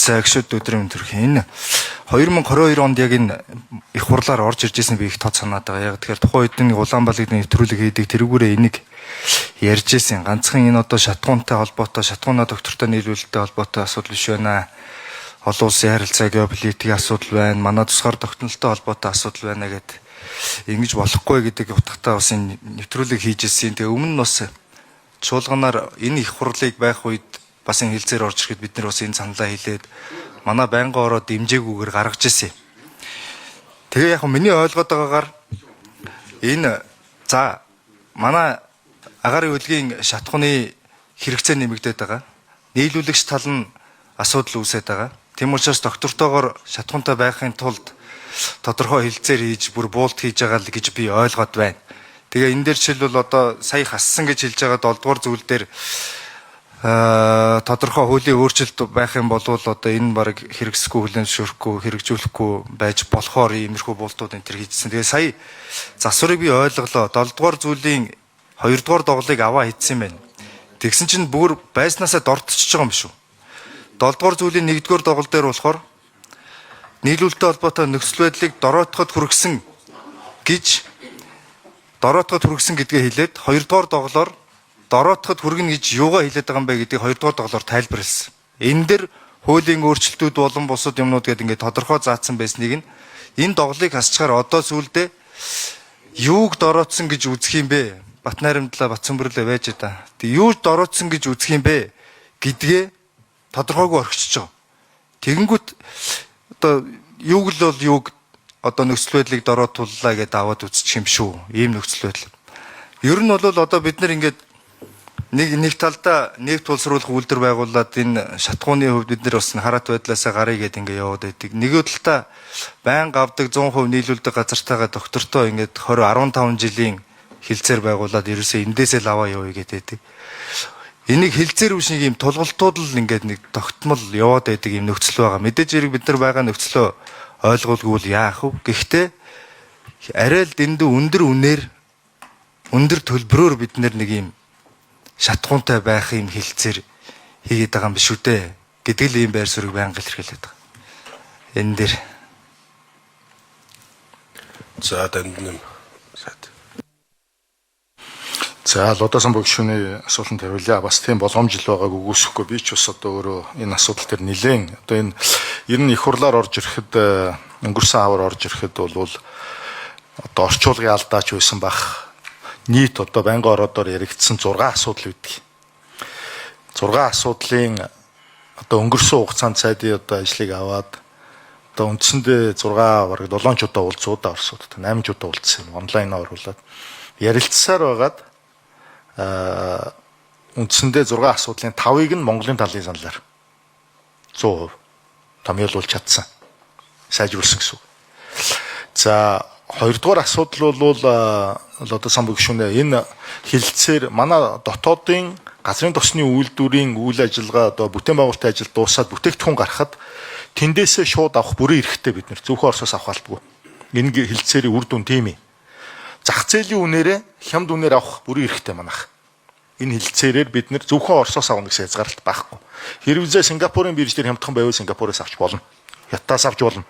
За гişүүд өдрийн мэнд төрөх. Энэ 2022 онд яг энэ их хурлаар орж ирж байсан би их тод санаад байгаа. Яг тэгэхээр тухайн үед нэг Улаанбаалыг нэвтрүүлэг хийдэг тэрүүгээрээ энийг ярьж исэн. Ганцхан энэ одоо шатгуунтай холбоотой, шатгуунаа доктортой нийлүүлэлттэй холбоотой асуудал биш байна. Олон улсын харилцаа, геополитикийн асуудал байна. Манай тусгаар тогтнолтой холбоотой асуудал байна гэд ингэж болохгүй гэдэг утгатай бас энэ нэвтрүүлэг хийж исэн. Тэгээ өмнө нь бас чуулганаар энэ их хурлыг байх үед бас энэ хилцээр орж ирэхэд бид нар бас энэ саналаа хэлээд манай байнгын ороо дэмжээгүйгээр гаргаж ирсэн. Тэгээ яг миний ойлгоод байгаагаар энэ за манай агаарын хөлгийн шатхууны хэрэгцээ нэмэгдээд байгаа. Нийлүүлэгч тал нь асуудал үүсээд байгаа. Тийм учраас доктортойгоор шатхуунтай байхын тулд тодорхой хилцээр хийж бүр буулт хийж байгаа л гэж би ойлгоод байна. Тэгээ энэ дээр жишээлбэл одоо сая хассан гэж хэлж байгаа 7 дугаар зүйл дээр тодорхой хуулийн өөрчлөлт байх юм бол одоо энэ баг хэрэгсэхгүй хүлээн зөвшөөрөхгүй хэрэгжүүлэхгүй байж болохоор иймэрхүү буултууд энэ төр хийжсэн. Тэгээ сая засварыг би ойлголоо. 7 дугаар зүйлийн 2 дугаар доголыг аваа хийдсэн юм байна. Тэгсэн чинь бүр байснаасаа дортчихж байгаа юм биш үү? 7 дугаар зүйлийн 1 дугаар догол дээр болохоор нийлүүлэлттэй холбоотой нөхцөл байдлыг дороотоход хүргэсэн гэж дороотоход хүргэсэн гэдгээ хэлээд 2 дугаар доголоор дороотоход хүргэнэ гэж юугаа хэлээд байгаа юм бэ гэдгийг 2 дугаар доголоор тайлбарласан. Энэ дэр хуулийн өөрчлөлтүүд болон бусад юмнууд гэдэг ингээд тодорхой заасан байсныг нь энэ доголыг хасчгаар одоо сүулдэ юуг дороотсон гэж үзэх юм бэ? Бат найрамдлаа бат цөмбөрлөө байж та. Тэг юу дороотсон гэж үзэх юм бэ гэдгээ тодорхойгүй орхичж байгаа. Тэгэнгүүт одоо юуг л бол юуг одоо нөхцөл байдлыг дороотууллаа гэдээ аваад үзчих юм шүү. Ийм нөхцөл байдал. Ер нь бол одоо бид нар ингээд нэг талдаа нефть боловсруулах үйлдвэр байгуулад энэ шатхууны хувьд бид нар бас хараат байдлаасаа гарыг гээд ингээд яваад байдаг. Нөгөө талдаа байнга авдаг 100% нийлүүлдэг газартайгаа доктортой ингээд 20 15 жилийн хилцээр байгуулад ерөөсөө эндээсээ л аваа явъя гээд байдаг. Энийг хилцээр биш нэг юм тулгалтууд л ингээд нэг тогтмол яваад байдаг юм нөхцөл байгаа. Мэдээж хэрэг бид нар байгаа нөхцлөө ойлгуулгүй бол яах вэ? Гэхдээ арай л дэндүү өндөр үнээр өндөр төлбөрөөр бид нар нэг юм шатхуунтай байх юм хилцээр хийгээд байгаа юм биш үү дээ гэдэг л ийм байр суурийг байнга илэрхийлээд байгаа. Энэ дээр За дандан сайд. За Лудасан бөгшүүний асуултанд хариулъя. Бас тийм боломж л байгааг үгүйсэхгүй. Би ч бас одоо өөрөө энэ асуудал дээр нэлээн одоо энэ ер нь их хурлаар орж ирэхэд өнгөрсөн хавар орж ирэхэд бол одоо орчуулгын алдаач байсан бах. Нийт одоо байнгын ороодоор яригдсан 6 асуудал үүдэг. 6 асуудлын одоо өнгөрсөн хугацаанд сайдын одоо ажлыг аваад одоо үндсэндээ 6 бараг 7 ч удаа уулзуудаа орсууд 8 ч удаа уулзсан юм онлайнаар оруулаад ярилцсаар байгаад үндсэндээ 6 асуудлын 5-ыг нь Монголын талын саналаар 100% томьёолуулж чадсан. Сайжруулсан гэсэн үг. За хоёрдугаар асуудал бол одоо сан бөгшүүнэ энэ хилцээр манай дотоодын газрын тосны үйлдвэрийн үйл ажиллагаа одоо бүтээн байгуулалтын ажил дуусаад бүтээгдэхүүн гарахад тэндээсээ шууд авах бүрэн эрхтэй бид нэр зөвхөн Оросоос авах албагүй. Энэ хилцээрийн үр дүн тийм ээ. Зах зээлийн үнээрээ хямд үнээр авах бүрэн эрхтэй манайх. Энэ хилцээрээр бид нэр зөвхөн Оросоос авах гэсэн хязгаарлалт байхгүй. Хэрвээ Сингапурын бирж дээр хямдхан байвал Сингапуроос авч болно. Хятадаас авч болно.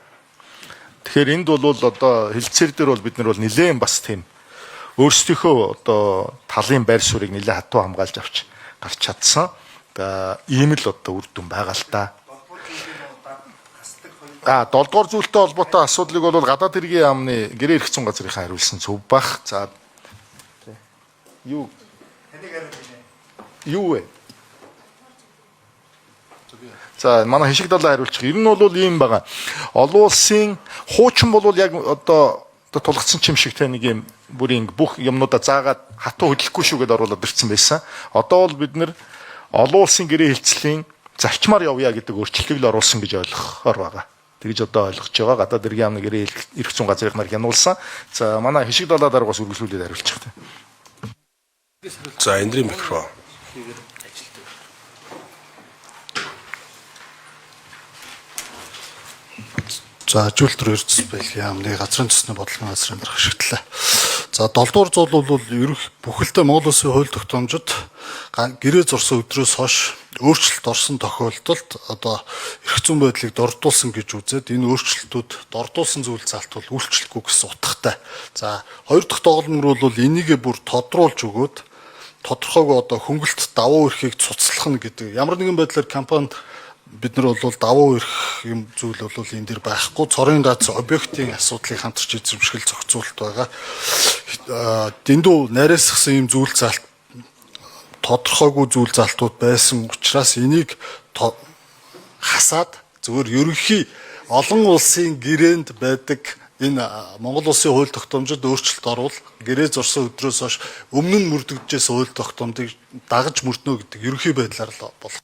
Тэгэхээр энд бол одоо хилцээр дээр бол бид нар бол нэлээд бас тийм өөрсдийнхөө одоо талын байр суурийг нэлээд хатуу хамгаалж авч гарч чадсан. Ийм л одоо үр дүн байгаа л та. А 7 дугаар зүйлтэй холбоотой асуудлыг бол гадаад хэргийн яамны гэрээ эрх зүйн газрынхаа хариулсан зөв бах. За юу юу вэ? За манай хишиг далаа хариулчих. Ер нь бол ийм байгаа. Олон улсын хуучин бол яг одоо тулгацсан чим шиг те нэг юм бүрийн бүх юмнуудаа заагаад хатуу хөдлөхгүй шүү гэдээ оруулаад ирсэн байсан. Одоо бол бид нэр олон улсын гэрээ хэлцлийн зарчмаар явъя гэдэг өөрчлөлтийг л оруулсан гэж ойлгохоор байгаа. Тэгж одоо ойлгож байгаа. Гадаад хэргийн яамны гэрээ эрх зүйн газрынхнаар хянуулсан. За манай хишиг далаа дарга бас үргэлжлүүлээд хариулчих те. За эндрийн микрофон. За ажилтар эрдэс байл яамны газрын төсний бодлогын газрын дарга ашигтлаа. За 7 дугаар зуул бол ерөнх бүхэлдээ Монгол Улсын хууль тогтоомжид гэрээ зурсан өдрөөс хойш өөрчлөлт орсон тохиолдолд одоо эрх зүйн байдлыг дордуулсан гэж үзээд энэ өөрчлөлтүүд дордуулсан зүйл заалт бол үйлчлэхгүй гэсэн утгатай. За, хоёр дахь тоглоомөр бол энийгээ бүр тодруулж өгөөд тодорхойгүй одоо хөнгөлт давуу эрхийг цуцлах нь гэдэг ямар нэгэн байдлаар компанид бид нар бол давуу эрх юм зүйл бол энэ дэр байхгүй, цорын гац объектын асуудлыг хамтарч эзэмшгэл зохицуулалт байгаа. Дэндүү нарийсгсан юм зүйл заалт, тодорхойгүй зүйл залтууд байсан учраас энийг хасаад зөвхөн ерөнхий олон улсын гэрээнд байдаг энэ Монгол улсын хууль тогтоомжид өөрчлөлт орвол гэрээ зурсан өдрөөс хойш өмнө нь мөрдөгдөжсэн хууль тогтоомжийг дагаж мөрднө гэдэг ерөнхий байдлаар л болох.